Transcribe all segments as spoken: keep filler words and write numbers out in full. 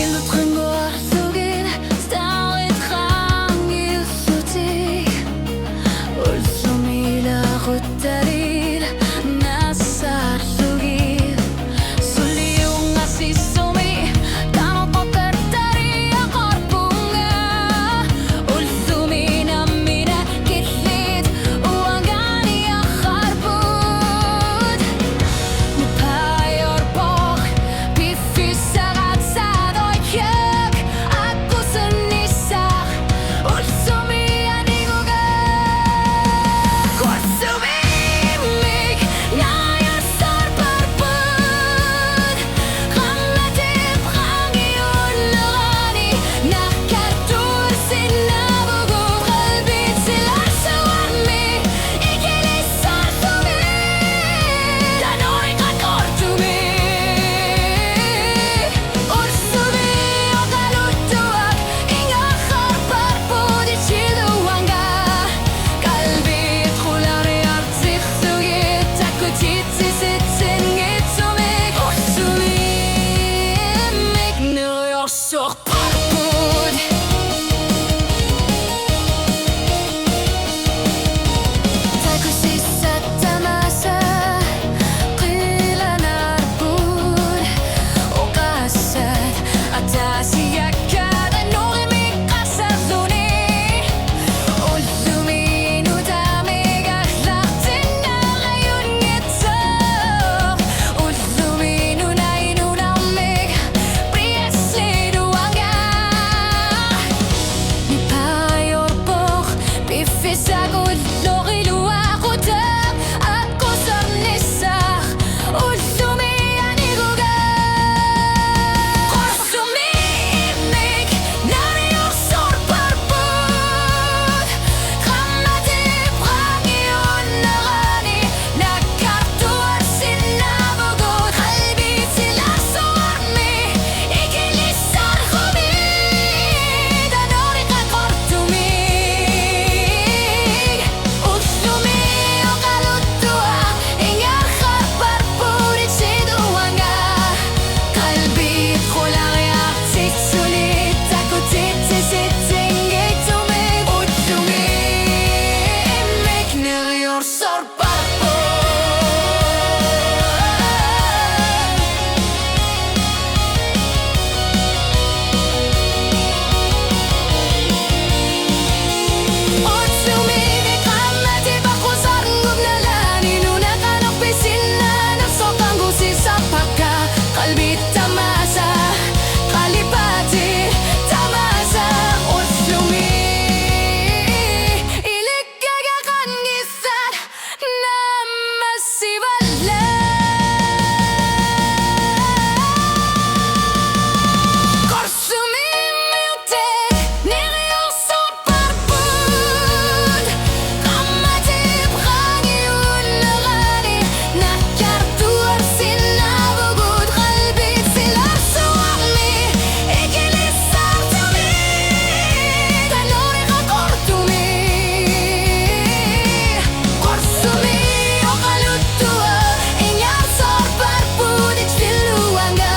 Illutrannguarlugit stauit qaangiullutik, ullumilaaruttalil nassarlugit. Suliungasissumi tanuqoqattariaqarpunga, ullumi nammineq killit uangaaniartarput. Nipaajorpoq piffissaq aatsaat ajorpoq aqqusinnissaq, ullumi aniguga. Qussumiimmik neriorsorparput, qaammatip qaangiunnerani nakkartuarsinnaavugut, qalbitilaarsuarmi ikilissarlugit, tanuiqaqortumi. Ullumi oqaluttuaq ingerlarparput iluanga, qalbit qulariartillugit takutitsisitsinngitsumik, qussumiimmik neriorsorparput. Takusissat tamaasa qilanaarput, oqaassat ataasiakkaat nurimik qasarluni. Ullumi nutaamik aallartinneqajunngitsoq, ullumi nunai nunarmik piassat iluanga. Nipaajorpoq piffissaq ulloq iluaqutaq aqqusinnissaq, ullumi aniguga. Qussumiimmik neriorsorparput, qaammatip qaangiunnerani nakkartuarsinnaavugut, qalbitilaarsuarmi ikilissarlugit, tanuiqaqortumi. Ullumi oqaluttuaq ingerlarparput iluanga, qalbit qulariartillugit takutitsisitsinngitsumik, ullumiimmik neriorsorparput. Ullumi qaammatip aqqusarngup nalaani nuna qanoq pisinnaanersoq qangusisappakka, qalbit tamaasa, qalipaatit tamaasa, ullumi ilikkagaqanngitsat naammassivallaat. Qussumiimmik neriorsorparput, qaammatip qaangiunnerani nakkartuarsinnaavugut, qalbitilaarsuarmi ikilissarlugit, tanuiqaqortumi. Qussumiinnaq oqaluttuaq ingerlarparput iluanga,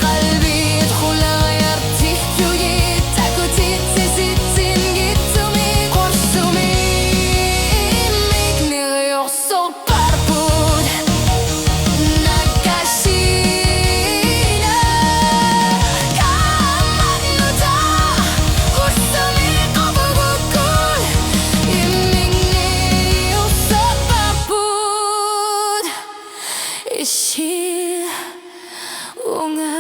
qalbit qulariartillugit takutitsisitsinngitsumik, qussumiimmik neriorsorparput. Nakasiinnaq qaammat nutaaq, qussumiinnaq qavugukkut, imminni neriorsorparput. Issiaq unga